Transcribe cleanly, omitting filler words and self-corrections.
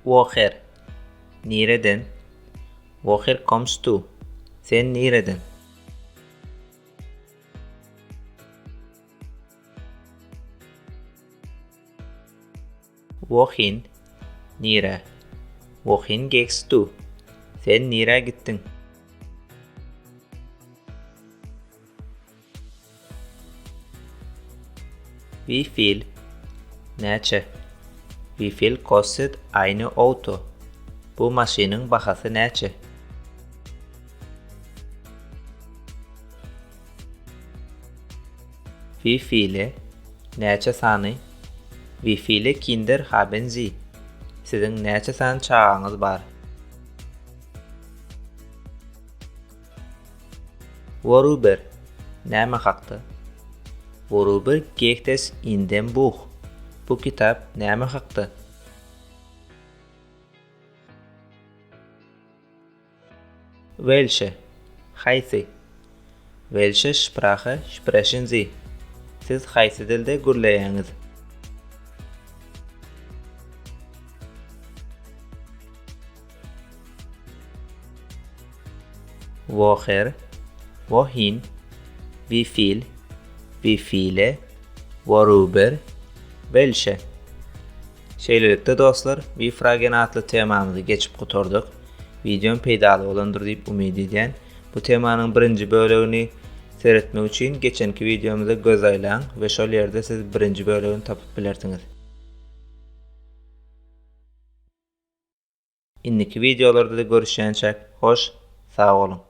Woher? Nireden? Woher kommst du? Sen nireden? Wohin? Nirä? Wohin gehst du? Sen nirä gitdiň? Wie viel? Näçe? Wie viel kostet eine Auto? Bu maşynyň bahasy näçe? Wie viele? Näçe sany? Wie viele Kinder haben Sie? Siziň näçe sany çagaňyz bar? Worüber? Näme hakda? Worüber geht es in dem Buch? Bu kitap näme hakda? Welche? Haýsy? Welche Sprache sprechen Sie? Siz haýsy dilde gürleýäňiz? Woher, wohin, wie viel, wie viele, worüber, welche. Şeýlelikde dostlar, Wie Fragen atly temamyzy geçip gutardyk. Wideom peýdaly bolandyr diýip umyt edýän. Bu temanyň birinji bölegini seretmek üçin geçenki wideomyza göz aýlaň we şol ýerde siz birinji bölegini tapyp bilersiňiz. Indiki wideolarda-da görüşýänçäk hoş sag boluň.